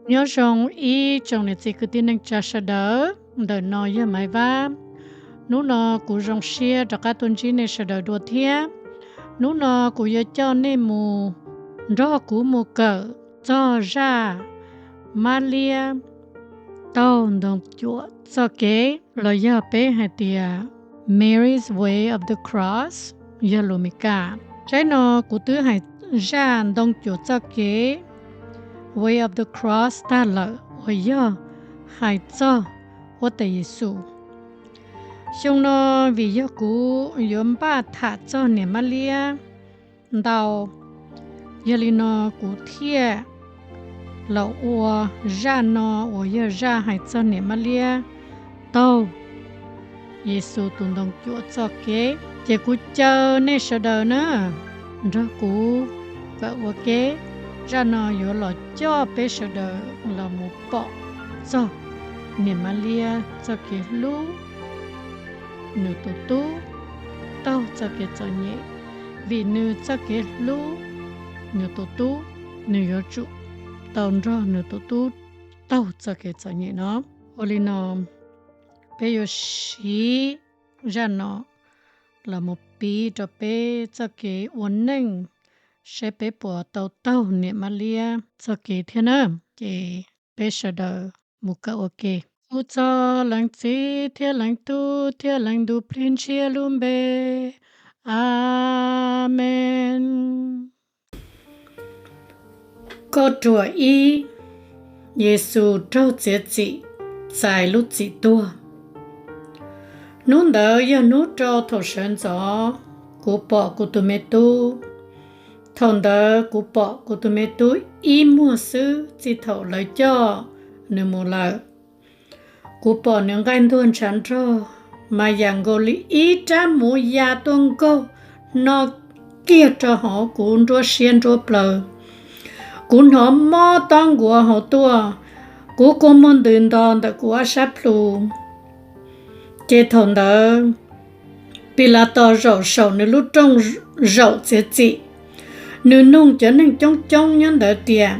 Nyob zoo ib tsoom niam txiv kwv tij neej tsa sawv daws, ntawm no yog Maiv Vab. Hnub no kuv zoo siab rov qab tuaj ntsib nej sawv daws dua thiab. Hnub no kuv yuav coj nej mus, nrog kuv mus kawm txog zaj Mab Liab taug ntoo cuam txoj kev, los yog peb hais tias Mary's Way of the Cross, yog lus Meskas. Tsaib no kuv twb hais zaj ntoo cuam txoj kev, Way of the Cross, tag lawm uas yog hais txog Huab Tais Yes Xus. Xyoo no vim yog kuv yuav npaj tham txog niam Mab Liab ntau, yog li no kuv thiaj los ua zaj no uas yog zaj hais txog niam Mab Liab taug Yes Xus tus ntoo cuam txoj kev. Ces kuv caw nej sawv daws na, nrog kuv kawm ua ke. Zaj no yuav los coj peb sawv daws los mus pom txog niam Mab Liab txoj kev hlub nws tus tub taug txoj kev txom nyem, vim nws txoj kev hlub nws tus tub, nws yuav tsum tau nrog nws tus tub taug txoj kev txom nyem no. Ua li no, peb yuav siv zaj no los mus piv rau peb txoj kev ua neej, saib peb puas tau taug niam Mab Liab txoj kev thiab na. Ces peb sawv daws mus kawm ua ke. Kuv txo Leej Txiv thiab Leej Tub thiab Leej Ntuj Plig Ntshiab lub npe, Amees. Kauj ruam ib, Yes Xus raug txiav txim txais lub txim tuag. Hnub ntawd yog hnub rau thaum sawv ntxov, kuv pom kuv tus me tub. Thaum ntawd kuv pom kuv tus me tub ib muag xwb txij thaum lawv coj nws mus lawm. Kuv pom nws nqaij ntuag ntshav nrog, mas yam nkaus li ib rab muv ya tuaj nkaug, hno kiag rau hauv kuv nruab siab nruab plawv. Kuv hnov mob tob nkuav hauv tuaj, kuv kua muag ntws nto ntawm kuv ob sab plhu. Ces thaum ntawd Pilatos zaum saum nws lub rooj zaum txiav txim, nws nug cov neeg coob coob nyob ntawd tias,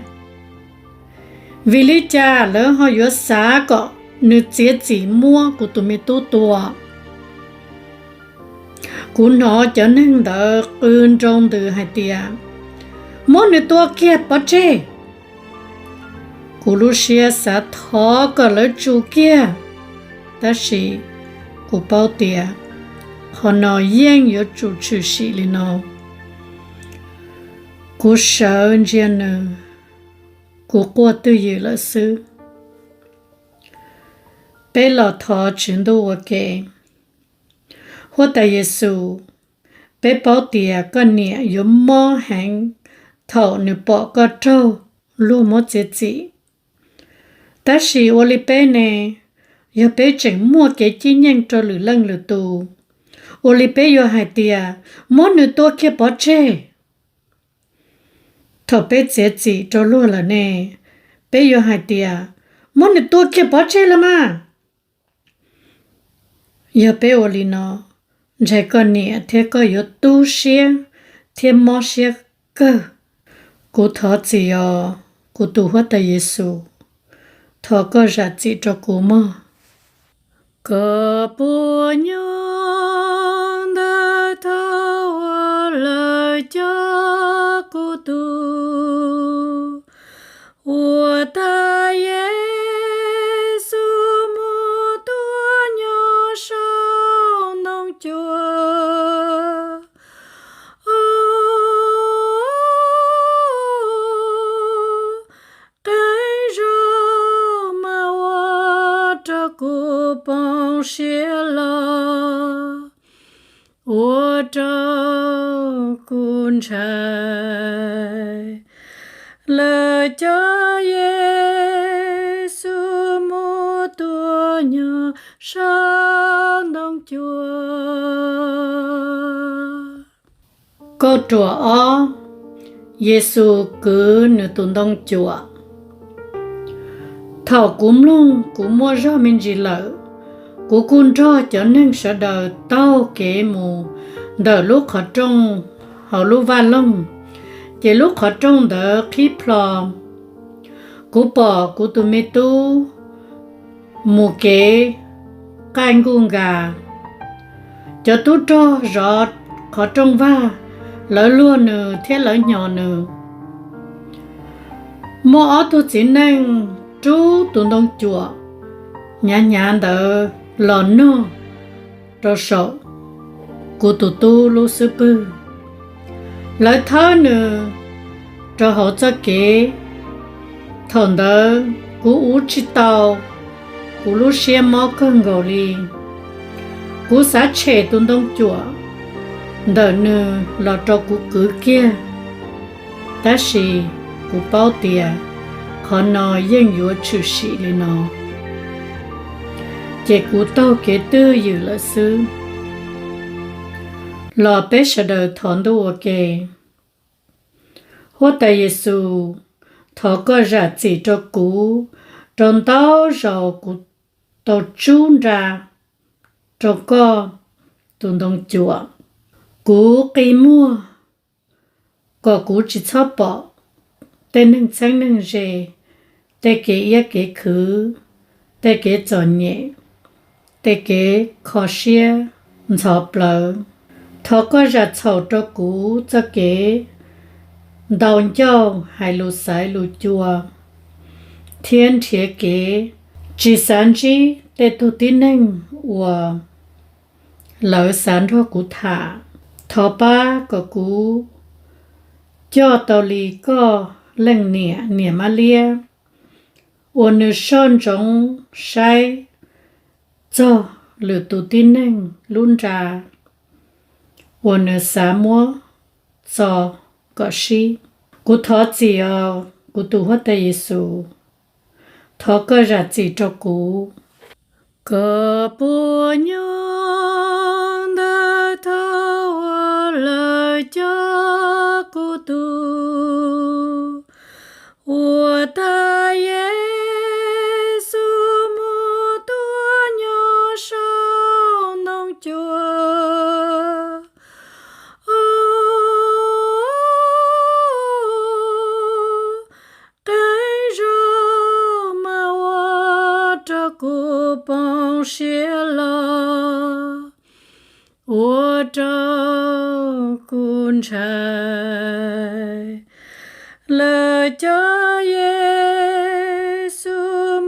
vim li cas lawv ho yuav xav kom nws txiav txim muab kuv tus me tub tua? Kuv hnov cov neeg ntawd qw nroo ntws hais tias, muab nws tua kiag pov tseg. Kuv lub siab xav thov kom lawv tsum kiag, tab sis kuv paub tias qhov no yeej yuav tsum tshwm sim li no. Kuv sawv ntsia nws, kuv quaj twj ywm lawm xwb. Peb los thov Tswv Ntuj ua ke. Huab Tais Yes Xus, peb paub tias koj niam yuav mob heev thaum nws pom koj raug luag muab txiav txim. Tab sis ua li peb ne, yog peb tseem muaj kev cib nyeej rau lwm leej lwm tus, ua li peb yuav hais tias, muab nws tua kiag pov tseg. Thaum peb txiav txim rau luag lawm ne, peb yuav hais tias, muab nws tua kiag pov tseg los mas. Yog peb ua li no, ntshai koj niam thiab koj yuav tu siab thiab mob siab kawg. Kuv thov txim os, kuv tus Huab Tais Yes Xus, thov koj zam txim rau kuv mog. Koj puas nyob ntawm thaum uas lawv coj kuv tus Huab Tais Yes Xus mus tuag nyob saum ntoo cuam? Qee zaug mas ua rau kuv poob siab los, ua rau kuv ntshai. Lawv coj Yes Xus mus tuag nyob saum ntoo cuam. Kauj ruam ob, Yes Xus kwv nws tus ntoo cuam. Thaum kuv mloog kuv muaj zog me ntsis lawm, kuv kuj nrog cov neeg sawv daws taug kev mus ntawm lub qhov rooj hauv lub vaj loog, ces lub qhov rooj ntawd qhib plho. Kuv pom kuv tus me tub mus kev qaij nkuj nkas, cov tub rog zov qhov rooj vag, lawv luag nws thiab lawv hnyos nws. Muaj ob tug txiv neej rub tus ntoo cuam hnyav hnyav ntawd los nog rau saum kuv tus tub lub xub pwg. Lawv thawb nws rau hauv txoj kev. Thaum ntawd kuv uv tsis tau, kuv lub siab mob kawg nkaus li. Kuv xav tshem tus ntoo cuam ntawm nws los rau kuv kwv kiag, tab sis kuv paub tias qhov no yeej yuav tshwm sim li no, ces kuv taug kev twj ywm lawm xwb. Los peb sawv daws thov ntuj ua ke. Huab Tais Yexus, thov koj zam txim rau kuv, rau ntau zaus kuv tau tsub nra rau koj tus ntoo cuam. Kuv qi muag kom kuv tsis txhob pom tej neeg txheeb neeg ze, tej kev iab kev khwv, tej kev txom nyem, tej kev kho siab ntxhov plawv. Thov koj zam txhaum rau kuv txoj kev ntaus ncauj hais lus xaiv lus cua, thiab nrhiav kev tsis xav ntsib tej tug tib neeg uas lawv xav nrog kuv tham. Thov pab kom kuv coj tau li koj leej niam niam Mab Liab uas nws soj ntsoov saib txog lwm tus tib neeg lub nra uas nws xav muab txo kom sib. Kuv thov txim os kuv tus Huab Tais Yexus, thov koj zam txim rau kuv. Koj puas nyob ntawm thaum uas lawv coj kuv tus Huab Tais Yexus mus tuav nyo saum ntoo cuam? Qee zaug mas ua rau kuv poob siab los, ua rau kuv ntshai. Lawv coj Yexus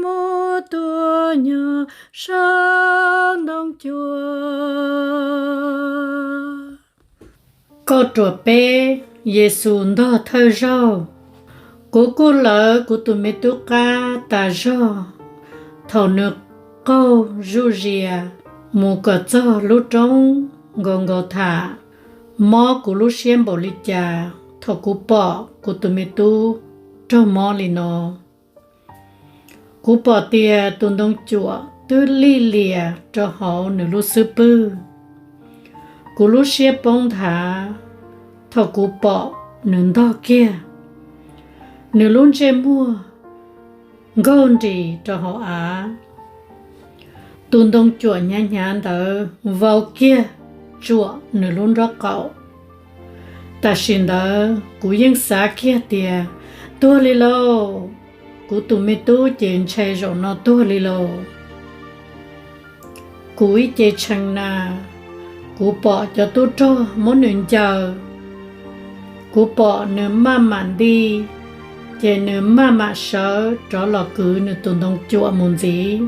mus tuav nyo saum ntoo cuam. Kauj ruam peb, Yexus ntog thawj zaug. Kuv kuj lawv kuv tus me tub qab tas zog thaum nws qaug zuj zus mus kom txog lub roob Nkaunkautha. Mob kuv lub siab npaum li cas thaum kuv pom kuv tus me tub raug mob li no. Kuv pom tias tus ntoo cuam twb lij lias rau hauv nws lub xub pwg. Kuv lub siab poob nthav thaum kuv pom nws ntog kiag, nws lub ntsej muag nkaug nris rau hauv av. Tus ntoo cuam hnyav hnyav ntawd vau kiag tsuam nws lub nrob qaum. Tam sim ntawd kuv yeej xav kiag tias, tuag li lauj, kuv tus me tub ces ntshe zaum no tuag li lauj. Kuv ib ce tshee na, kuv pom cov tub rog muab nws ncaws, kuv pom nws maj mam nti, ces nws maj mam sawv rov los kwv nws tus ntoo cuam mus ntxiv.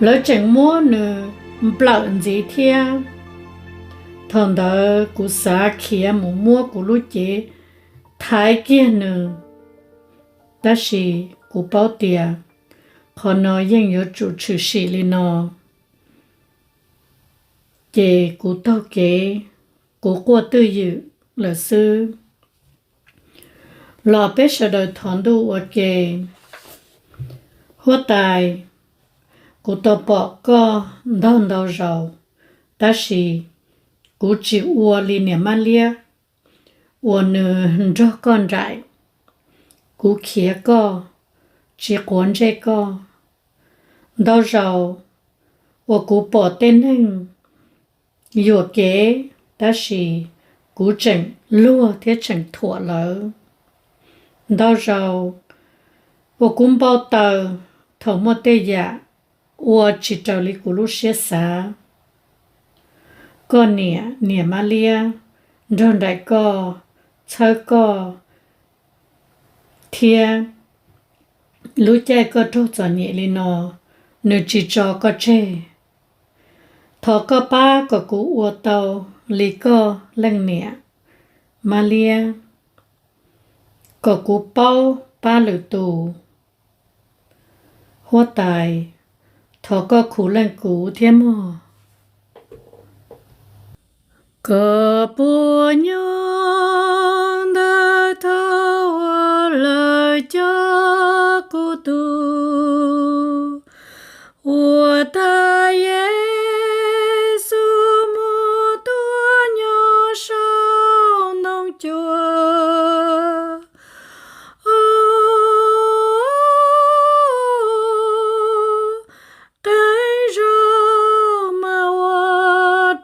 Lawv tseem muab nws nplawm ntxiv thiab. Thaum ntawd kuv xav khiav mus muab kuv lub cev thaiv kiag nws, tab sis kuv paub tias qhov no yeej yuav tsum tshwm sim li no, ces kuv taug kev, kuv quaj twj ywm lawm xwb. Los peb sawv daws thov ntuj ua ke. Huab tais, kuv tau pom koj ntog ntau zaus, tab sis kuv tsis ua li niam Mab Liab uas nws nrog koj nraim. Kuv khiav koj, tsis quav ntsej koj. Ntau zaus uas kuv pom tej neeg yuam kev, tab sis kuv tseem luag thiab tseem thuam lawv. Ntau zaus Uas kuv npau taws thaum muaj tej yam ua tsis raws li kuv lub siab xav. Koj niam, niam Mab Liab, nrog nraim koj, txhawb koj, thiab lub caij koj raug txom nyem li no, nws tsis tso koj tseg. Thov koj pab kom kuv ua tau li koj leej niam, Mab Liab, kom kuv paub pab lwm tus. Huab tais, thov koj khuv leej kuv thiab mog. Koj puas nyob ntawm thaum uas lawv coj kuv tus Huab tais Yes Xus mus tuag nyob saum ntoo cuam? Qee zaug mas ua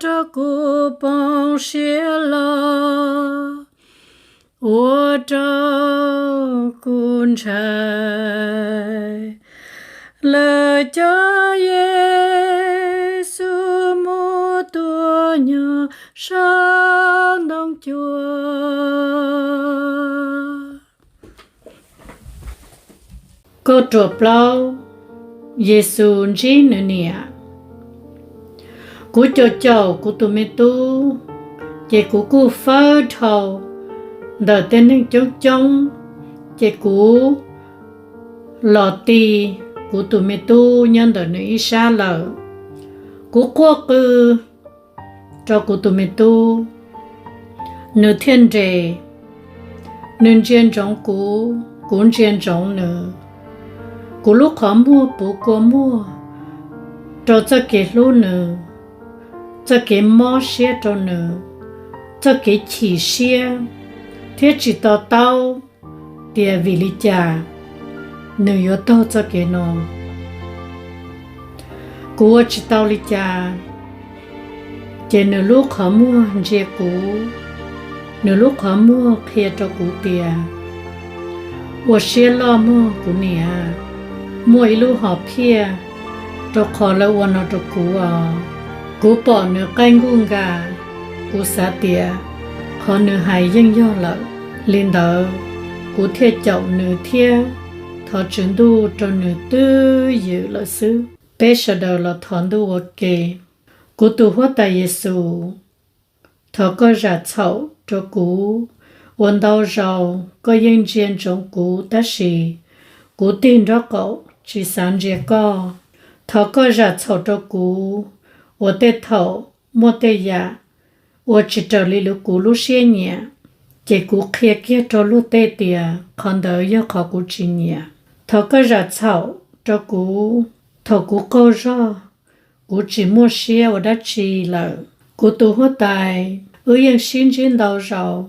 rau kuv poob siab los, ua rau kuv ntshai. Lawv coj Yes Xus mus tuag nyob saum ntoo cuam. Kauj ruam plaub. Yes Xus ntsib nws niam. Kuv caum caum kuv tus me tub, ces kuv kuj fawb dhau ntawm tej neeg coob coob, ces kuv los ti kuv tus me tub nyob ntawm nws ib sab lawm. Kuv quaj qw rau kuv tus me tub, nws thiaj nres. Nws ntsia ntsoov kuv, kuv ntsia ntsoov nws. Kuv lub qhov muag puv kua muag rau txoj kev hlub nws, txoj kev mob siab rau nws, txoj kev chim siab, thiab tsis to taub tias vim li cas nws yuav taug txoj kev no. Kuv ua tsis tau li cas, ces nws lub qhov muag ntsia kuv, nws lub qhov muag qhia rau kuv tias, ua siab loj mog kuv niam, muaj ib lub hom phiaj rau qhov lawv ua no rau kuv os. Kuv pom nws qaij nkuj nkas, kuv xav tias qhov nws hais yeej yog lawm. Li ntawd, kuv thiaj caum nws thiab thov Tswv Ntuj rau nws twj ywm lawm xwb. Peb sawv daws los thov Ntuj ua ke. Kuv tus Huab Tais Yes Xus, thov koj zam txhaum rau kuv. Ua ntau zaus koj yeej ntsia ntsoov kuv tab sis kuv tig nraub qaum tsis xav ntsia koj. Thov koj zam txhaum rau kuv uas tej thaum muaj tej yam ua tsis raws li kuv lub siab nyiam, ces kuv qhia kiag rau luag tej tias qhov ntawd yog qhov kuv tsis nyiam. Thov koj zam txhaum rau kuv thaum kuv qaug zog, kuv tsis muaj siab ua dab tsi lawm. Kuv tus Huab Tais, wb yeej sib ntsib ntau zaus,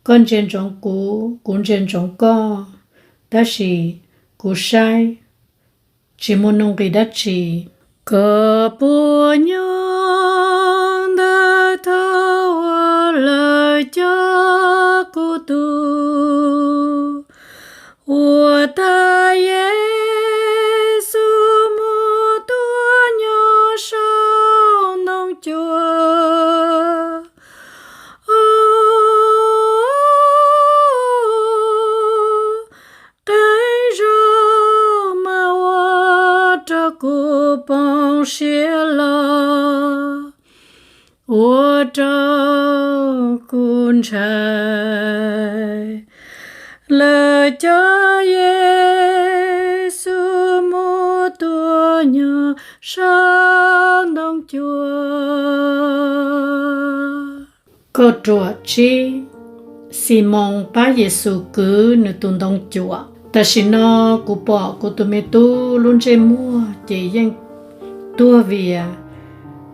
koj ntsia ntsoov kuv, kuv ntsia ntsoov koj, tab sis kuv saib tsis muaj nuj nqis dab tsi. Koj puas nyob ntawm thaum uas lawv coj kuv tus Huab Tais Yes Xus mus tuag nyob saum ntoo cuam? Qee zaug mas ua rau kuv poob siab los, ua rau kuv ntshai. Lawv coj Yes Xus mus tuag nyob saum ntoo cuam. Kauj ruam tsib. Ximoos pab Yes Xus kwv nws tus ntoo cuam. Tam sim no kuv pom kuv tus me tub lub ntsej muag ces yeej tuag vias,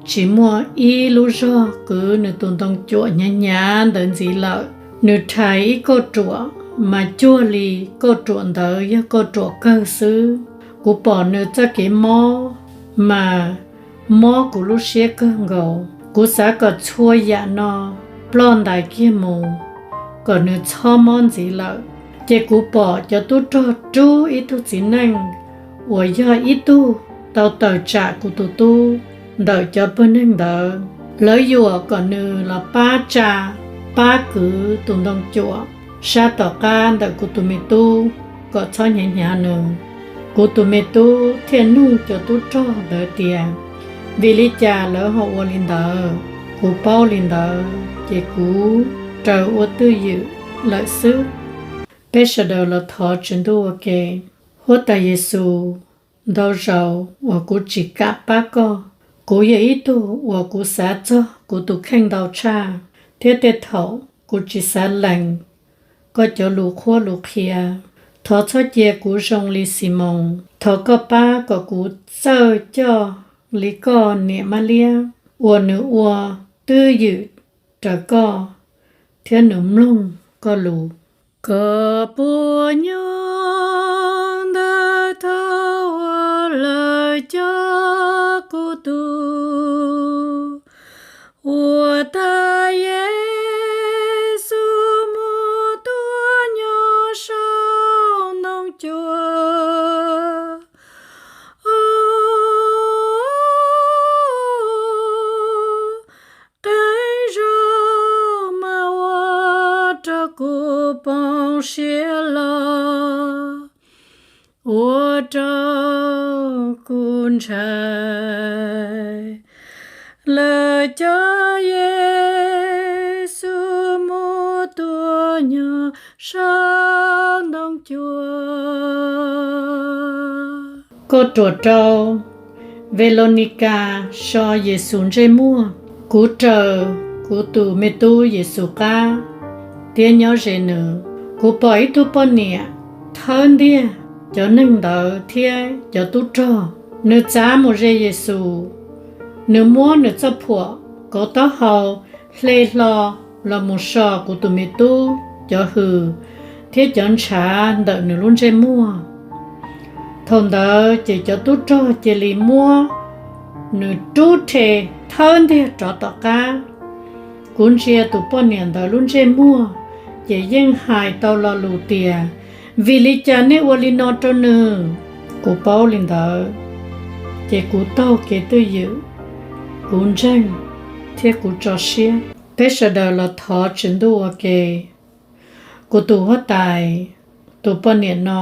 tsis muaj ib lub zog kwv nws tus ntoo cuam hnyav hnyav ntawd ntxiv lawm. Nws rhais ib kauj ruam mas cuag li kauj ruam ntawd yog kauj ruam kawg xwb. Kuv pom nws txoj kev mob mas mob kuv lub siab kawg nkaus. Kuv xav kom txhua yam no ploj ntais kiag mus, kom nws txhob mob ntxiv lawm. Ces kuv pom cov tub rog rub ib tug txiv neej uas yog ib tug tau tawm tsam kuv tus tub ntawm cov pawg neeg ntawd. Lawv yuam kom nws los pab tsa, pab kwv tus ntoo cuam sab tom qab ntawm kuv tus me tub kom txhob hnyav hnyav nws. Kuv tus me tub thiaj nug cov tub rog ntawd tias, vim li cas lawv ho ua li ntawd? Kuv paub li ntawd ces kuv raws ua twj ywm lawm xwb. Peb sawv daws los thov Tswv Ntuj ua ke. Huab Tais Yexus, ntau zaus uas kuv tsis kam pab koj. Kuv yog ib tug uas kuv xav txog kuv tus kheej ntau tshaj, thiab tej thaum kuv tsis xav lees koj cov lus qhuab lus qhia. Thov txhob cia kuv zoo li Ximoos. Thov koj pab kom kuv txawj coj li koj niam Mab Liab uas nws ua twj ywm raws koj thiab nws mloog koj lus. Koj puas nyob ntawm thaum uas lawv coj kuv tus uas tais Yexus mus tuag nyob saum ntoo cuam? Qee zaug mas ua rau kuv poob siab los, ua rau kuv ntshai. Lawv coj Yexus mus tuag nyob saum ntoo cuam. Koj ruam rau. Velonika so Yexus ntsej muag. Kuv raws kuv tus me tub Yexus qab thiab nyob ze nws. Kuv pom ib tug poj niam thawb ntiag cov neeg ntawd thiab cov tub rog. Nws txav mus ze Yexus, nws muab nws txoj phuam kauv taub hau hle hlo los mus so kuv tus me tub cov hws thiab cov ntshav ntawm nws lub ntsej muag. Thaum ntawd ces cov tub rog cia li muab nws rub rhe thawb ntiag rov tom qab. Kuv ntsia tus poj niam ntawd lub ntsej muag, ces yeej hais tau lo lus tias, vim li cas nej ua li no rau nws? Kuv paub li ntawd, ces kuv taug kev twj ywm, kuv ntseeg thiab kuv tso siab. Peb sawv daws los thov Tswv Ntuj ua ke. Kuv tus huab tais, tus poj niam no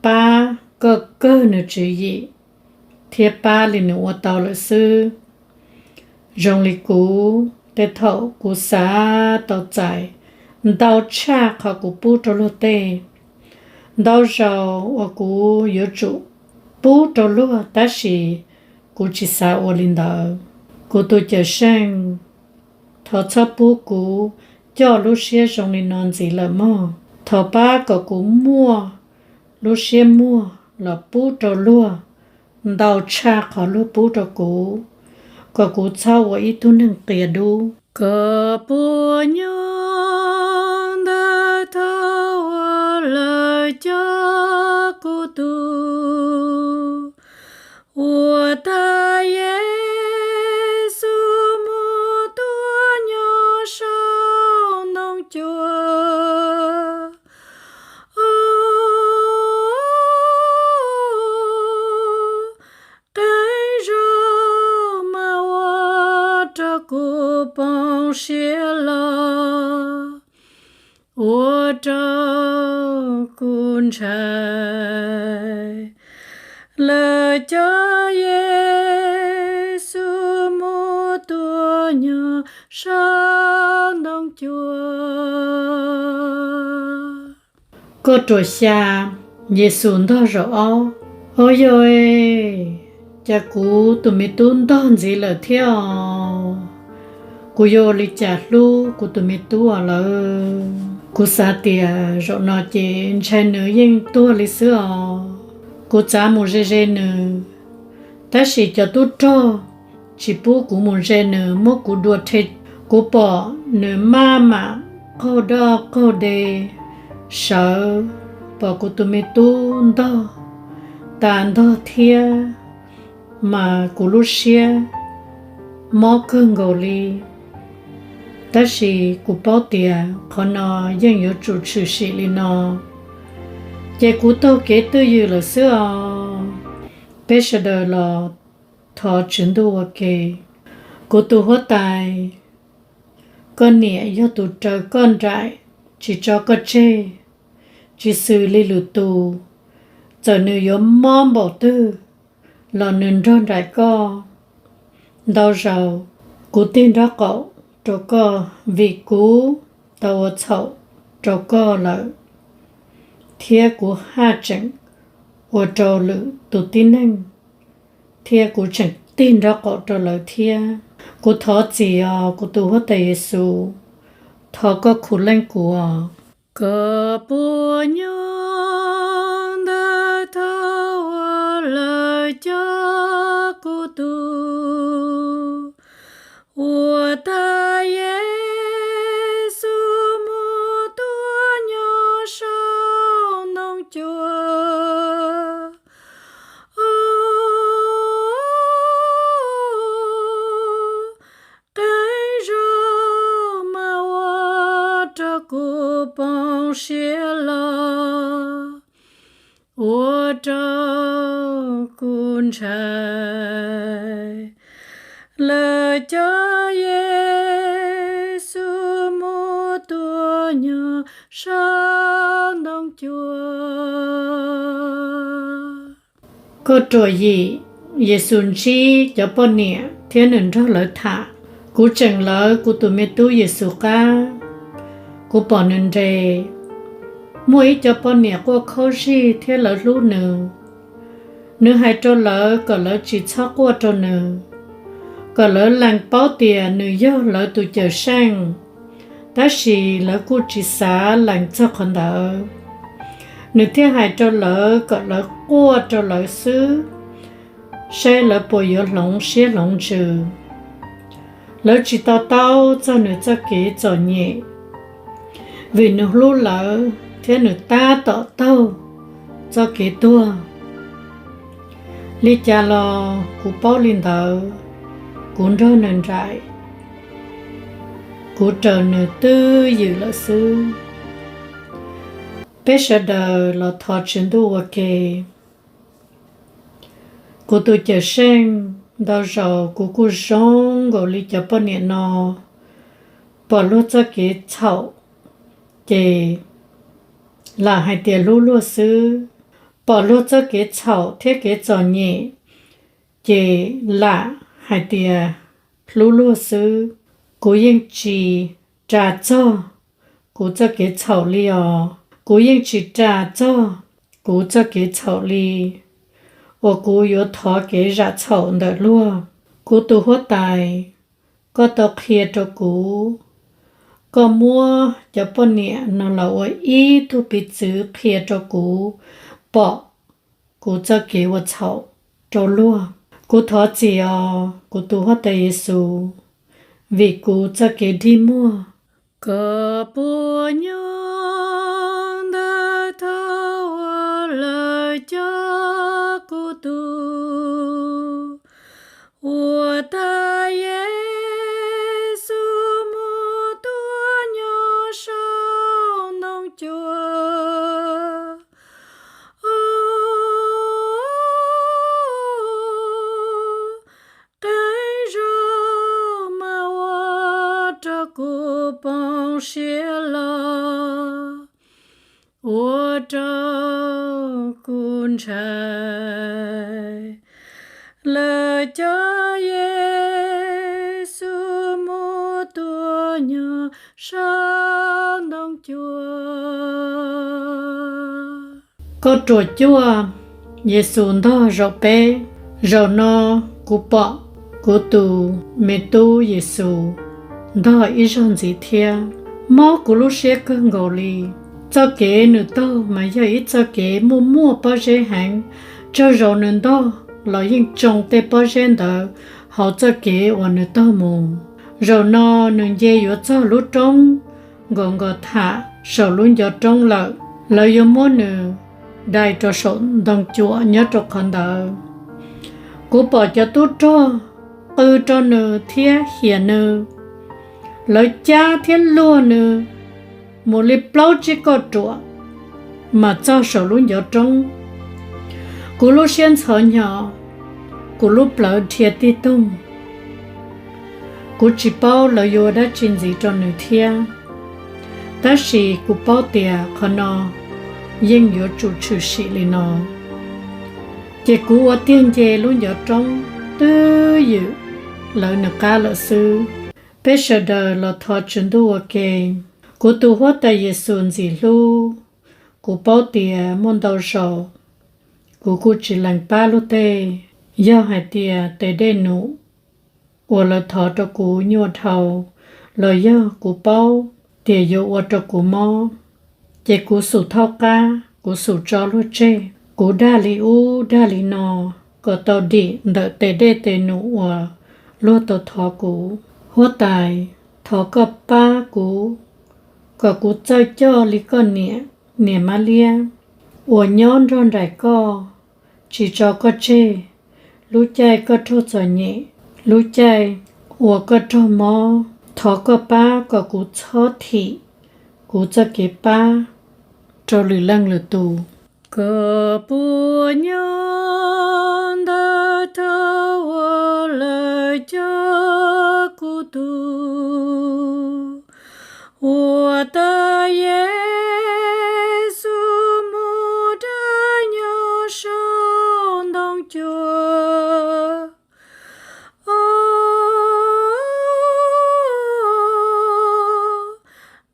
pab koj kawg nws tswv yim thiab pab li nws ua tau lawm xwb. Zoo li kuv, tej thaum kuv xav tau txais ntau tshaj qhov kuv pub rau luag tej. Ntau zaus uas kuv yuav tsum pub rau luag tab sis kuv tsis xav ua li ntawd. Kuv tus Cawmseej, thov txhob pub kuv coj lub siab zoo li no ntxiv lawm mog. Thov pab kom kuv muaj lub siab muag los pub rau luag ntau tshaj qhov luag pub rau kuv, kom kuv txhob ua ib tug neeg qia dub. Koj puas nyob ntawm thaum uas lawv coj kuv tus uas tais Yexus mus tuag nyob saum ntoo cuam? Qee zaug mas ua rau kuv poob siab los, ua rau kuv ntshai. Lawv coj Yexus mus tuag nyob saum ntoo cuam. Koj ruam xya, Yexus ntog zaum ob. Au yog, cas kuv tus me tub ntog ntxiv lawm thiab os? Kuv yuav ua li cas hlub kuv tus me tub os lawm? Kuv xav tias zaum no ces ntshai nws yeej tuag li xwb os. Kuv txav mus ze ze nws, tab sis cov tub rog tsis pub kuv mus ze nws, muab kuv dua rhe. Kuv pom nws maj mam qaug doj qaug de sawv, pom kuv tus me tub ntog tas ntog thiab, mas kuv lub siab mob kawg nkaus li. Tab sis kuv paub tias qhov no yeej yuav tsum tshwm sim li no. ces kuv taug kev twj ywm lawm xwb os. Peb sawv daws los thov Tswv Ntuj ua ke. Kuv tus Huab Tais, koj niam yog tus raws koj nraim, tsis tso koj tseg, tsis xws li lwm tus, txawm nws yuav mob npaum twg los nws nrog nraim koj. Ntau zaus kuv tig nraub qaum rau koj vim kuv tau ua txhaum rau koj lawm, thiab kuv haj tseem ua rau lwm tus tib neeg, thiab kuv tseem tig nraub qaum rau lawv thiab. Kuv thov txim os kuv tus Huab Tais Yexus, thov koj khuv leej kuv os. Koj puas nyob ntawm thaum uas lawv coj kuv tus Huab Tais Yexus mus tuag nyob saum ntoo cuam. Qee zaug mas ua rau kuv poob siab los, ua rau kuv ntshai. Lawv coj Yexus mus tuag nyob saum ntoo cuam. Kauj ruam yim, Yexus ntsib cov poj niam thiab nws nrog lawv tham. Kuv tseem lawv kuv tus me tub Yexus qab, kuv pom nws nres. Muaj ib co poj niam quaj khaub zig thiab lawv hlub nws. Nws hais rau lawv kom lawv tsis txhob quaj rau nws, kom lawv lees paub tias nws yog lawv tus Cawmseej, tab sis lawv kuj tsis xav lees txog qhov ntawd. Nws thiaj hais rau lawv kom lawv quaj rau lawv xwb, saib lawv puas yuav hloov siab hloov ntsws. Lawv tsis to taub txog nws txoj kev txom nyem, vim nws hlub lawv thiab nws tab tom taug txoj kev tuag. Li cas los kuv paub li ntawd, kuv nrog nws nraim, kuv raws nws twj ywm lawm xwb. Peb sawv daws los thov Tswv Ntuj ua ke. Kuv tus Cawmseej, ntau zaus kuv kuj zoo nkaus li cov poj niam no, pom luag txoj kev txhaum ces lam hais tias hlub luag xwb, pom luag txoj kev txhaum thiab kev txom nyem ces lam hais tias hlub luag xwb. Kuv yeej tsis ras txog kuv txoj kev txhaum li os, kuv yeej tsis ras txog kuv txoj kev txhaum li uas kuv yuav thov kev zam txhaum ntawm luag. Kuv tus Huab Tais, koj tau qhia rau kuv, koj muab cov poj niam no los ua ib tug piv txwv qhia rau kuv pom kuv txoj kev ua txhaum rau luag. Kuv thov txim os kuv tus Huab Tais Yexus, vim kuv txoj kev dig muag. Koj puas nyob ntawm thaum uas lawv coj kuv tus Huab Tais Yexus mus tuag nyob saum ntoo cuam. Qee zaug mas ua rau kuv poob siab los, ua rau kuv ntshai. Lawv coj Yexus mus tuag nyob saum ntoo cuam. Kauj ruam cuaj, Yexus ntog zaum peb. Zaum no kuv pom kuv tus me tub Yexus ntog ib zaug ntxiv thiab, mob kuv lub siab kawg nkaus li. Txoj kev nws taug mas yog ib txoj kev muaj muaj pob zeb heev, tsaug zaus nws ntog los yeej tsoo tej pob zeb ntawd hauv txoj kev uas nws taug mus. Zaum no nws nce yuav txog lub roob Nkaunkathas saum lub ncov roob lawm, lawv yuav muab nws dai rau saum ntoo cuam nyob rau qhov ntawd. Kuv pom cov tub rog qw rau nws thiab hiam nws, lawv cab thiab luag nws mus li plaub tsib kauj ruam. mas txog saum lub ncov roob. Kuv lub siab ntxhov hnyo, kuv lub plawv dhia tij toog. Kuv tsis paub lawv yuav ua dab tsi ntxiv rau nws thiab, tab sis kuv paub tias qhov no yeej yuav tsum tshwm sim li no. Ces kuv ua tiag nce lub ncov roob twb ywm lawv nws qab lawm xwb. Peb sawv daws los thov Tswv Ntuj ua ke. Kuv tus Huab Tais Yexus ntxim hlub, kuv paub tias muaj ntau zaus kuv kuj tsis lees pab luag tej. Yog hais tias tes dej num uas lawv thov rau kuv nyuaj dhau, los yog kuv paub tias yuav ua rau kuv mob, ces kuv xub thauj qab, kuv xub tso luag tseg, kuv dag li ub dag li no kom tau dim ntawm tes dej tes num uas luag tau thov kuv. Huab Tais, thov koj pab kuv kom kuv txawj coj li koj niam, niam Mab Liab, uas nyob nrog nraim koj, tsis tso koj tseg lub caij koj raug txom nyem, lub caij uas koj raug mob. Thov koj pab kom kuv txhob thim kuv txoj kev pab rau lwm leej lwm tus. Koj puas nyob ntawm thaum uas lawv coj kuv tus Huab Tais Yexus mus dai nyob saum ntoo cuam?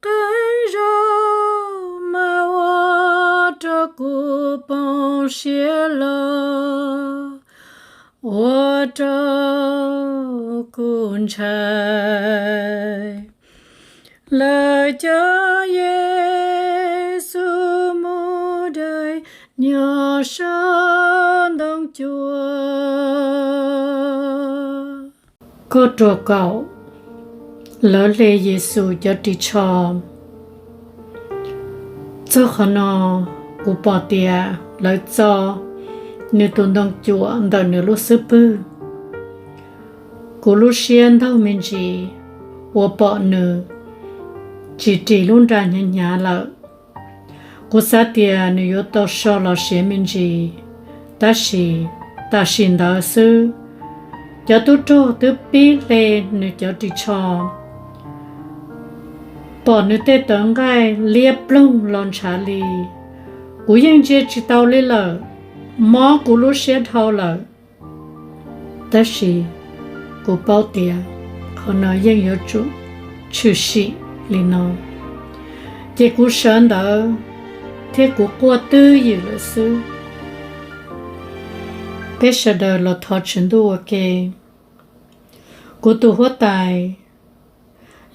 Qee zaus mas ua rau kuv poob siab los, ua rau kuv ntshai. Lawv coj Yexus mus dai nyob saum ntoo cuam. Koj rua kaum, lawv hle Yexus cov ris tsho. Txog qhov no, kuv pom tias lawv txo nws tus ntoo cuam ntawm nws lub xub pwg. Kuv lub siab ntaug me ntsis uas pom nws tsis ris lub nra hnyav hnyav lawm. Kuv xav tias nws yuav tau so los siav me ntsis, tab sis tam sim ntawd xwb, cov tub rog twb pib hle nws cov ris tsho. Pom nws tej tawv nqaij liab ploog los ntshav li, kuv yeej ntsia tsis tau li lawm, mob kuv lub siab dhau lawm. Tab sis kuv paub tias qhov no yeej yuav tsum tshwm sim li no, ces kuv sawv ntawd thiab kuv quaj twb ywm lawm xwb. Peb sawv daws los thov Tswv Ntuj ua ke. Kuv tus Huab Tais,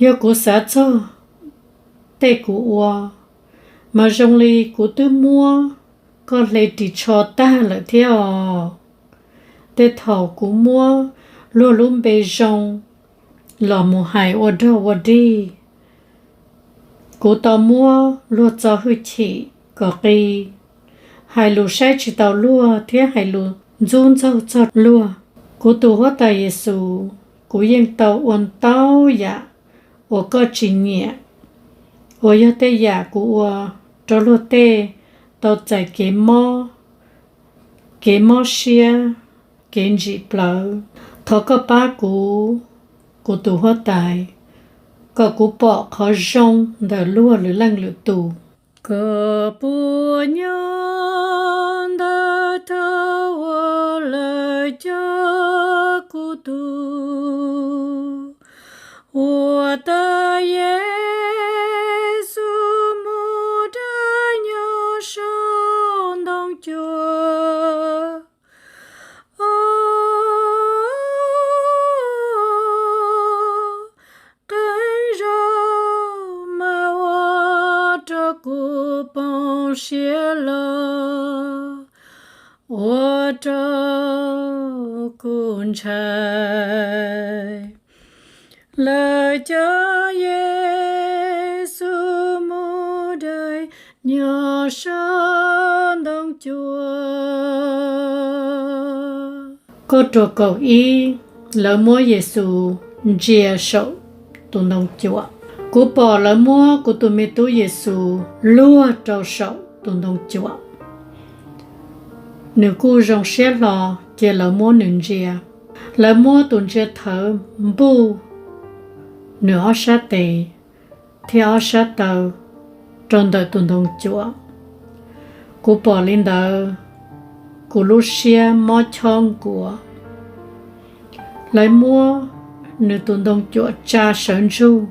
yog kuv xav txog tej kuv ua, mas zoo li kuv twb muab koj hle ris tsho tag lawm thiab os. Tej thaum kuv muab luag lub npe zoo los mus hais ua dog ua dig, kuv tau muab luag txo hwj chim kom qis, hais lus saib tsis taus luag thiab hais lus ntxub ntxaug txog luag. Kuv tus Huab Tais Yexus, kuv yeej tau ua ntau yam uas koj tsis nyiam, uas yog tej yam kuv ua rau luag tej tau txais kev mob, kev mob siab, kev ntsim plawv. Thov koj pab kuv, kuv tus Huab Tais, kom kuv pom qhov zoo ntawm luag lwm leej lwm tus. Koj puas nyob ntawm thaum uas lawv coj kuv tus Huab Tais Yexus mus dai nyob saum ntoo cuam? Qee zaus mas ua rau kuv poob siab los, ua rau kuv ntshai. Lawv coj Yexus mus dai nyob saum ntoo cuam. Koj rua kaum ib, lawv muab Yexus ntsia saum tus ntoo cuam. Kuv pom lawv muab kuv tus me tub Yexus luag rau saum tus ntoo cuam. Nws kuj zoo siab hlo, ces lawv muab nws ntsia. Lawv muab tus ntsia thawv npuj nws ob sab tes thiab ob sab taw rau ntawm tus ntoo cuam. Kuv pom li ntawd, kuv lub siab mob chob nkuas. Lawv muab nws tus ntoo cuam tsa sawv ntsug.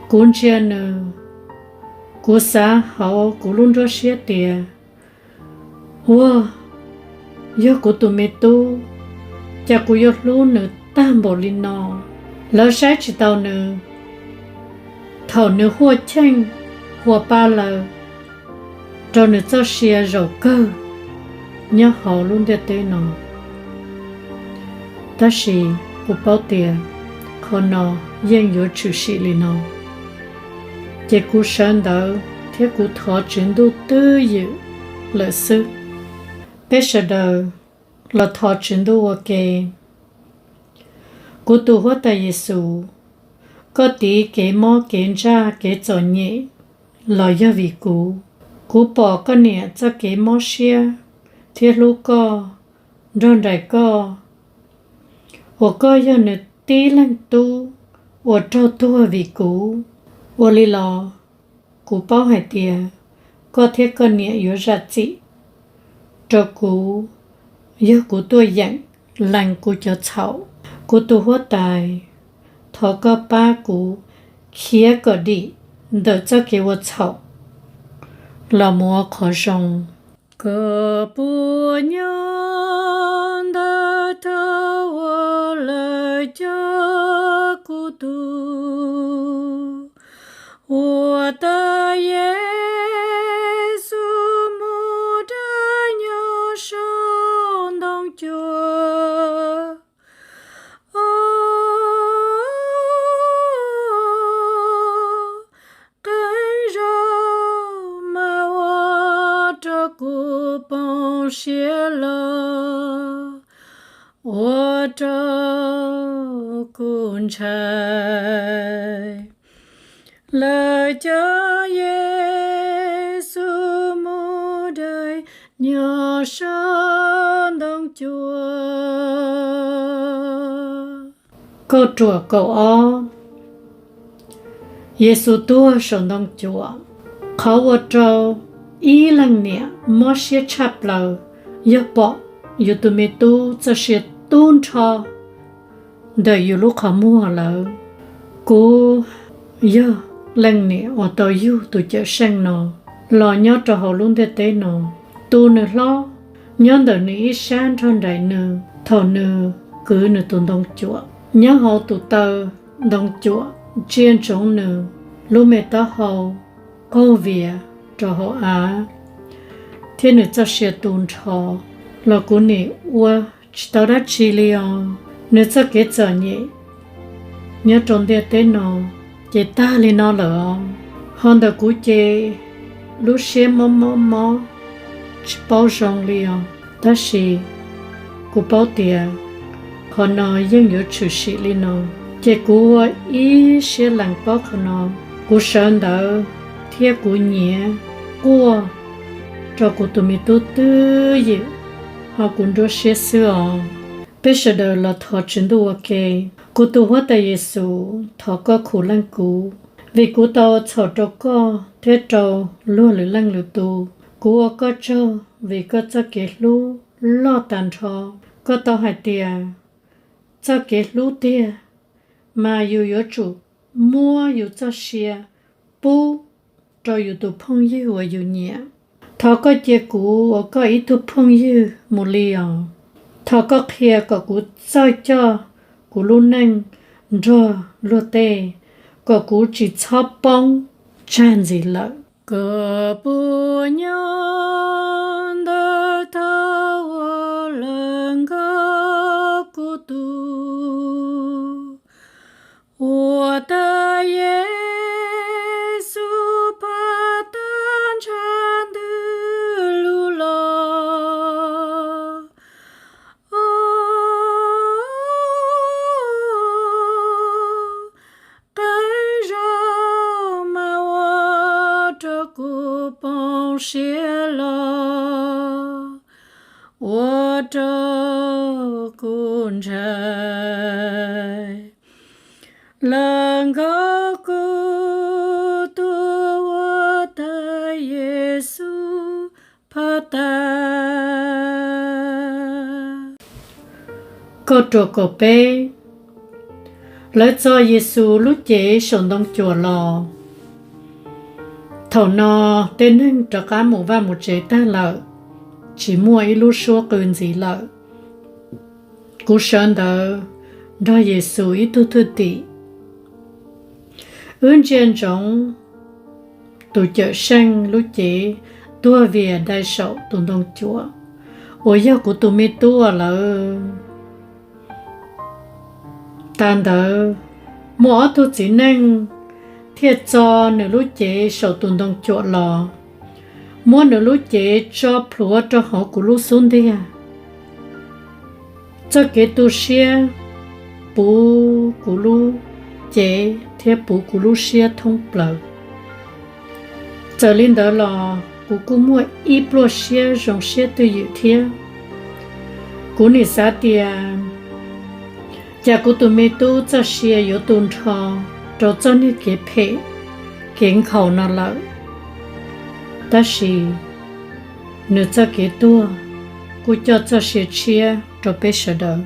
Kuv ntsia nws, kuv xav hauv kuv lub nruab siab tias, ua, yog kuv tus me tub, cas kuv yuav hlub nws tag npaum li no. Lawv saib tsis taus nws thaum nws huaj cheej huaj pa lawm rau nws txoj sia zaum kawg nyob hauv lub ntiaj teb no. Tab sis kuv paub tias qhov no yeej yuav tshwm sim li no, ces kuv sawv ntawd thiab kuv thov Tswv Ntuj twj ywm lawm xwb. Peb sawv daws los thov Tswv Ntuj ua ke. Kuv tus Huab Tais Yexus, koj tiv kev mob kev ntsaj kev txom nyem los yog vim kuv. Kuv pom koj niam txoj kev mob siab thiab hlub koj, nrog nraim koj, uas koj yog nws tib leeg tub uas raug tuag vim kuv. Ua li los, kuv paub hais tias koj thiab koj niam yuav zam txim rau kuv yog kuv tuaj yeem lees kuv cov txhaum. Kuv tus Huab Tais, thov koj pab kuv khiav kom dim ntawm txoj kev ua txhaum los mus ua qhov zoo. Koj puas nyob ntawm thaum uas lawv coj kuv tus Huab Tais Yexus mus dai nyob saum ntoo cuam? Qee zaug mas ua rau kuv poob siab los ua rau kuv ntshai. Lawv coj Yexus mus dai nyob saum ntoo cuam. Kauj ruam kaum ob. Yexus tuag saum ntoo cuam. Qhov ua rau ib leej niam mob siab tshaj plaws yog pom yus tus me tub txoj sia tu nrho ntawm yus lub qhov muag lawm. Kuv yog leej niam uas tau yug tus Cawm Seej no los nyob rau hauv lub ntiaj teb no, tu nws hlob, nyob ntawm nws ib sab nrog nraim nws thaum nws kwv nws tus ntoo cuam. Nyob hauv tus taw ntoo cuam ntsia ntsoov nws lub me taub hau qaug vias rau hauv av, thiab nws txoj sia tu nrho, los kuv nim ua tsis tau dab tsi li os. Nws txoj kev txom nyem nyob rau ntiaj teb no ces tag li no lawm os. Ho ntawm kuv ces lub siab mob mob mob, tsis paub zoo li os. Tab sis kuv paub tias qhov no yeej yuav tshwm sim li no, ces kuv ua ib siab lees paub qhov no. Kuv sawv ntawd thiab kuv nyiav quaj rau kuv tus me tub twj ywm hauv kuv nruab siab xwb os. Peb sawv daws los thov Tswv Ntuj ua ke. Kuv tus Huab Tais Yexus, thov koj khum leej kuv, vim kuv tau ua txhaum rau koj thiab rau luag lwm leej lwm tus. Kuv ua koj tsaug vim koj txoj kev hlub loj tas nrho. Koj tau hais tias txoj kev hlub tiag mas yus yuav tsum muab yus txoj sia pub rau yus tus phooj ywg uas yus nyiam. Thov koj cia kuv ua koj ib tug phooj ywg mus li os. Thov koj qhia kom kuv txawj coj kuv lub neej nrog luag tej, kom kuv tsis txhob poob tsag ntxiv lawm. Koj puas nyob ntawm thaum uas lawv nkaug kuv tus Huab Tais Yexus phab tag ntshav ntws lug los? Qee zaug mas ua rau kuv los ua rau kuv ntshai. Lawv nkaug kuv tus huab tais Yexus phab tas. Kauj ruam kaum peb. Lawv txo Yexus lub cev saum ntoo cuam los. Thaum no tej neeg rov qab mus vaj mus tsev tag lawm, tsis muaj ib lub suab qw ntxiv lawm. Kuv sawv ntawd nrog Yexus ib tug thwj tim. Wb ntsia ntsoov tus Cawmseej lub cev tuag vias dai saum tus ntoo cuam uas yog kuv tus me tub lawm. Tas ntawd, muaj ob tug txiv neej thiaj txo nws lub cev saum tus ntoo cuam los, muab nws lub cev tso plhuav rau hauv kuv lub xub ntiag. Txoj kev tu siab puv kuv lub cev thiab puv kuv lub siab thoob plaws. Txawm li ntawd los kuv kuj muaj ib pluaj siab zoo siab twj ywm thiab. Kuv nim xav tias, cas kuv tus me tub txoj sia yuav tu nrho rau txoj niag kev phem kev nkhaus no lawm. Tab sis nws txoj kev tuag kuj coj txoj sia tshiab rau peb sawv daws.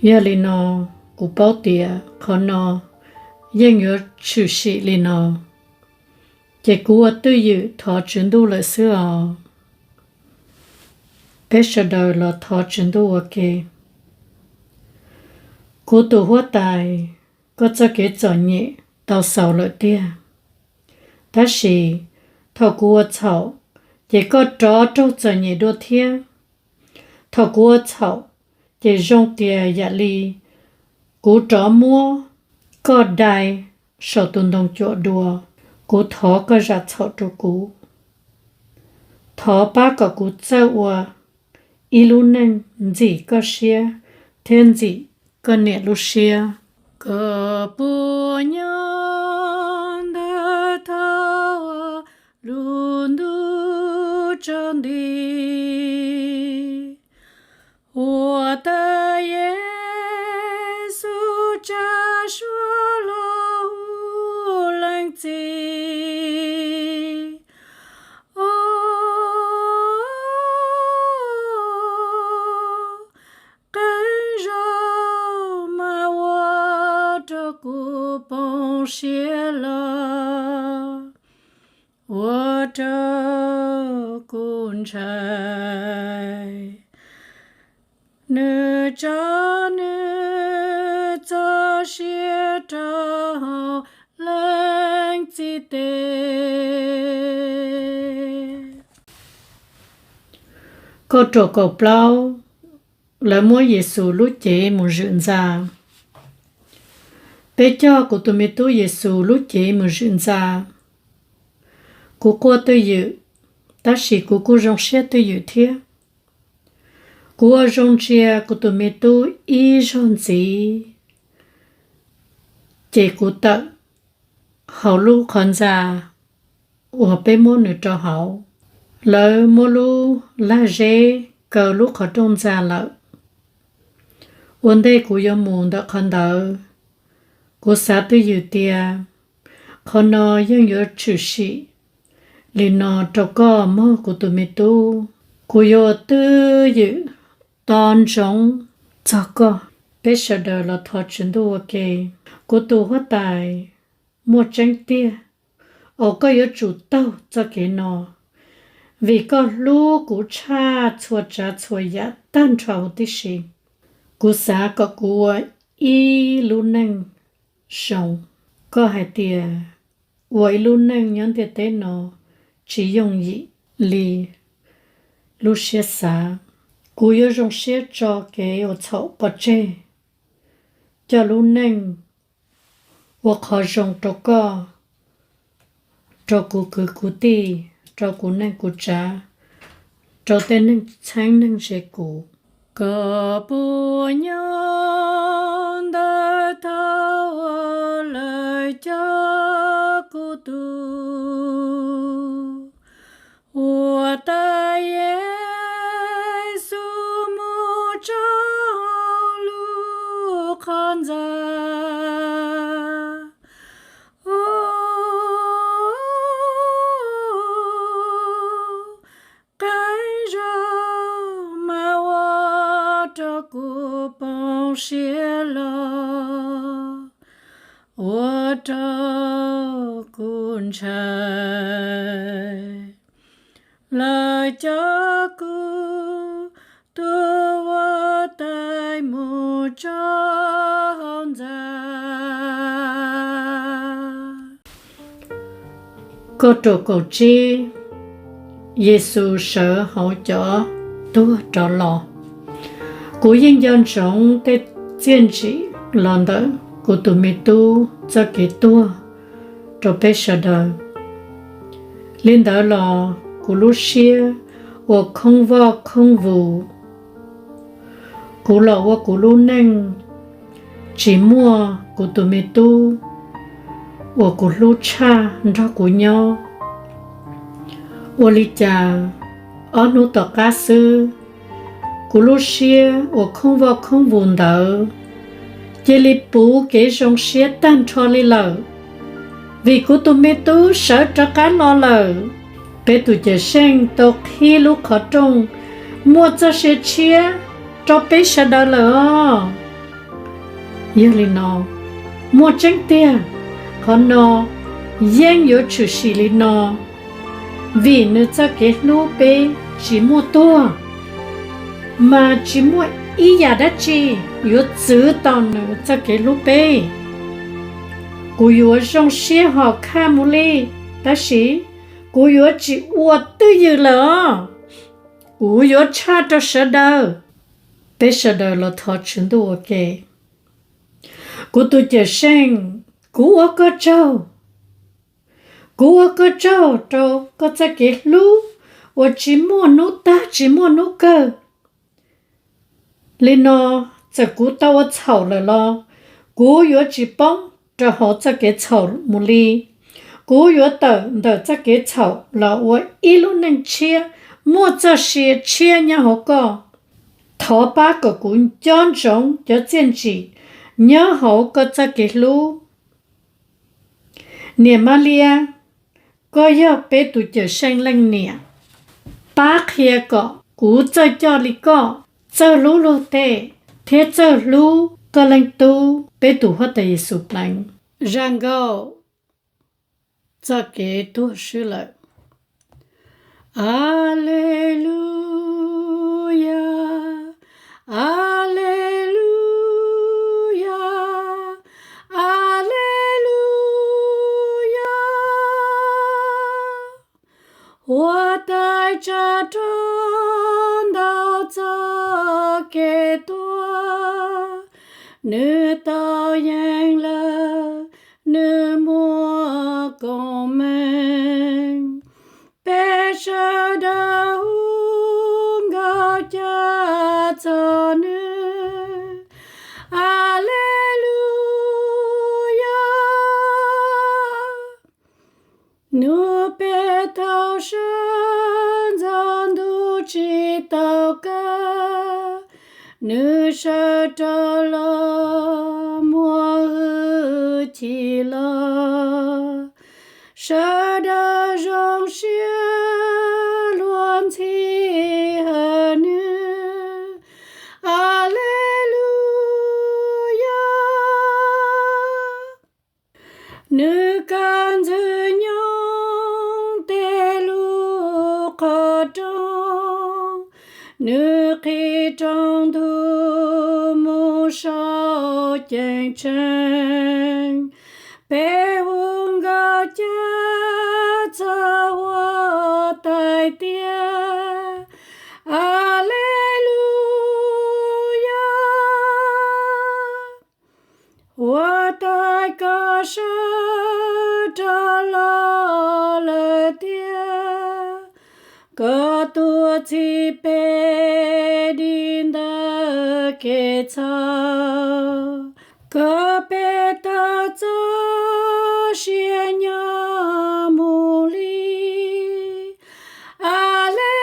Yog li no, kuv paub tias qhov no yeej yuav tshwm sim li no, ces kuv ua twj ywm thov Tswv Ntuj lawm xwb os. Peb sawv daws los thov Tswv Ntuj ua ke. Kuv tus huab tais, koj txoj kev txom nyem tau xaus lawm tiag. Tab sis thaum kuv ua txhaum, ces koj rov raug txom nyem dua thiab. Thaum kuv ua txhaum, ces zoo tias yam li kuv rov muab koj dai saum tus ntoo cuam dua. Kuv thov koj zam txhaum rau kuv. Thov pab kom kuv txawj ua ib lub neej ntxim koj siab thiab ntxim koj niam lub siab. Koj puas nyob ntawm thaj lub ntuj tsaus nti, huab tais Yexus tsa suab los hu leej txiv. Os, qee zaug mas ua rau kuv poob siab los, ua rau kuv ntshai. Nws tso nws txoj sia rau hauv leej txiv tes. Kauj ruam kaum plaub. Lawv muab Yexus lub cev mus zwm ntxa. Peb coj kuv tus me tub Yexus lub cev mus zwm ntxa. Kuv quaj twj ywm, tab sis kuv kuj zoo siab twj ywm thiab. Kuv ua zoo ntsia kuv tus me tub ib zaug ntxiv, ces kuv tawm hauv lub qhov ntxa uas peb muab nws rau hauv. Lawv muab lub lag zeb kaw lub qhov rooj ntxa lawm. Ua ntej kuv yuav mus ntawm qhov ntawd, kuv xav twj ywm tias qhov no yeej yuav tshwm sim li no rau koj mog kuv tus me tub. Kuv yuav ua twj ywm tos ntsoov txog koj. Peb sawv daws los thov Tswv Ntuj ua ke. Kuv tus huab tais, muaj tseeb tiag, uas koj yuav tsum taug txoj kev no, vim koj hlub kuv tshaj txhua tsav txhua yam tag nrho huv tib si. Kuv xav kom kuv ua ib lub neej zoo. Koj hais tias ua ib lub neej nyob ntiaj teb no tsis yooj yim li lub siab xav. Kuv yuav zoo siab tso kev ua txhaum pov tseg, coj lub neej ua qhov zoo rau koj, rau kuv kwv kuv tij, rau kuv neej kuv tsav, rau tej neeg txheeb neeg ze kuv. Koj puas nyob ntawm thaj uas lawv coj kuv tus siab los ua rau kuv ntshai. Lawv coj kuv tus huab tais mus tso hauv ntxa. Kaum tsib, Yexus sawv hauv cov tuag rov los. Kuv yeej nco ntsoov tej txiaj ntsim los ntawm kuv tus me tub txoj kev tuag rau peb sawv daws. Li ntawd los kuv lub siab ua khoob voj khoob vus. Kuv los ua kuv lub neej tsis muaj kuv tus me tub uas kuv hlub tshaj nrog kuv nyob. Ua li cas ob hnub tom qab xwb, kuv lub siab uas khoob voj khoob vus ntawd cia li puv kev zoo siab tag nrho li lawm, vim kuv tus me tub sawv rov qab los lawm. Peb tus Cawm Seej tau qhib lub qhov rooj muaj txoj sia tshiab rau peb sawv daws lawm os. Yog li no, muaj tseeb tiag, qhov no yeej yuav tshwm sim li no, vim nws txoj kev hlub peb tsis muaj tuag, mas tsis muaj ib yam dab tsi yuav txwv tau nws txoj kev hlub peb. Kuv yuav zoo siab hom khaj mus li, tab sis kuv yuav tsis ua twj ywm lawm os. Kuv yuav tshaj rau sawv daws. Peb sawv daws los thov Tswv Ntuj ua ke. Kuv tus Cawm Seej, kuv ua koj tsaug. Kuv ua koj tsaug rau koj txoj kev hlub uas tsis muaj hnub tag tsis muaj hnub kawg. Li no, txawm kuv tau ua txhaum lawm los kuv yuav tsis poob rau hauv txoj kev txhaum mus li. Kuv yuav tawm ntawm txoj kev txhaum los ua ib lub neej tshiab muaj txoj sia tshiab nyob hauv koj. Thov pab kom kuv nco ntsoov cov txiaj ntsim nyob hauv koj txoj kev hlub. Niam Mab Liab, koj yog peb tus Cawm Seej leej niam. Pab qhia kom kuv txawj coj li koj, txawj hlub luag tej, thiab txawj hlub koj leej Tub, peb tus Huab Tais Yexus Pleev. Zaj nkauj: Txoj kev tuag swb lawm. Aleluyas, aleluyas, aleluyas. Huab Tais tsa rog ntau txoj kev tuag, nws tau yees lawm, nws muaj koob meej. Peb sawv daws hu nkauj cav txog nws. Aleluyas. Nws pem thaum sawv ntxov ntuj tsis tau kawg, nws sawv rov los muaj hwj chim los. Sawv daws zoo siab luag ntxhi hawm nws. Aleluyas. Nws kaw ntxwg nyoog tej lub qhov rooj, nws qhib rooj ntug mus saum ceeb tsheej. Peb hu nkauj cav txog Huab Tais tiag. Aleluyas. Huab Tais, koj sawv rov los lawm tiag. Koj tuaj txhij peb dim ntawm kev txhaum, kom peb tau txoj sia nyob mus li. Aleluyas.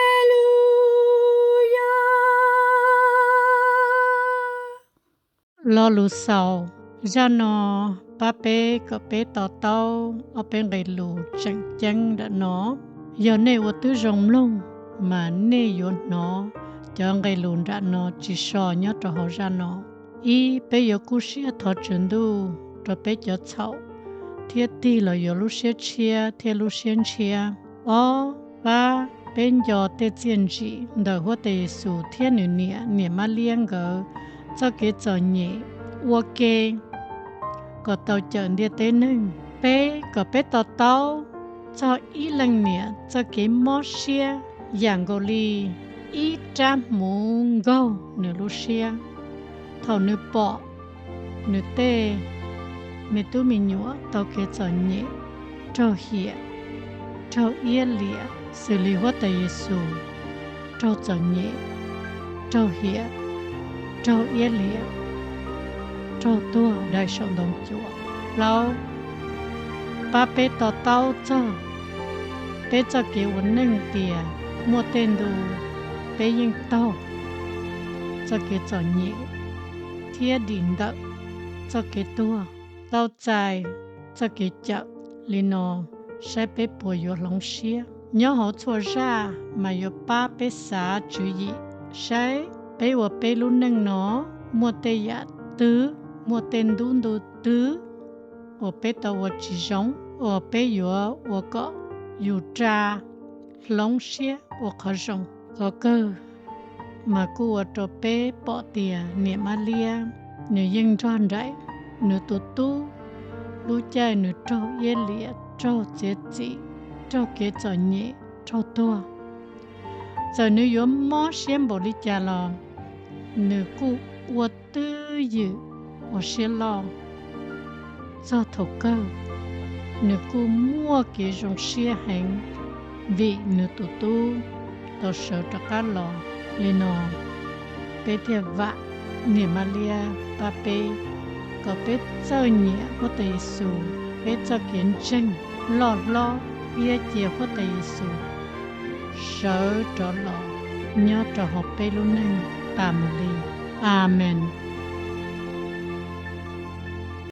Lo lus xaus: Zaj no pab peb kom peb to taub ob peb nqe lus tseem ceeb nram no. Yog nej ua tib zoo mloog, mas nej yuav hnov cov nqe lus nram no tsis so nyob rau hauv zaj no. Ib, peb yuav kub siab thov Tswv Ntuj rau peb cov txhaum thiab tig los yuav lub siab tshiab thiab lub siab ntshiab. Ob, pab peb nco tej txiaj ntsim ntawm Huab Tais Yes Xus thiab nws niam Niam Mab Liab nkawd txoj kev txom nyem ua ke kom tau cawm ntiaj teb neeg. Peb, kom peb to taub txog ib leej niam txoj kev mob siab yam nkaus li ib rab hmuv nkaug nws lub siab thaum nws pom nws tej me tub me nyuam tau kev txom nyem, raug hiam, raug iab liam xws li Huab Tais Yes Xus raug txom nyem, raug hiam, raug iab liam, raug tuag daim saum ntoo cuam. Plaub, pab peb to taub txog peb txoj kev ua neej tias muaj tej ntu peb yeej taug txoj kev txom nyem thiab dim ntawm txoj kev tuag, tau txais txoj kev cawm li no saib peb puas yuav hloov siab. Nyob hauv txhua zaj mas yuav pab peb xav tswv yim saib peb ua peb lub neej no muaj tej yam twg, muaj tej ntu twg uas peb tau ua tsis zoo uas peb yuav ua kom yus ra hloov siab ua qhov zoo. Qhov kawg mas kuj ua rau peb pom tias Niam Mab Liab nws yeej nrog nraim nws tus tub lub caij nws raug iab liam, raug txiav txim, raug kev txom nyem, raug tuag. Txawm nws yuav mob siab npaum li cas los nws kuj ua twj ywm ua siab loj. Txog thaum kawg nws kuj muaj kev zoo siab heev vim nws tus tub tau sawv rov qab los li no. Peb thiaj vam Niam Mab Liab pab peb kom peb txawj nyiam Huab Tais Yes Xus, peb txoj kev ntseeg loj hlob thiab cia Huab Tais Yes Xus sawv rov los nyob rau hauv peb lub neej tas mus li. Amees.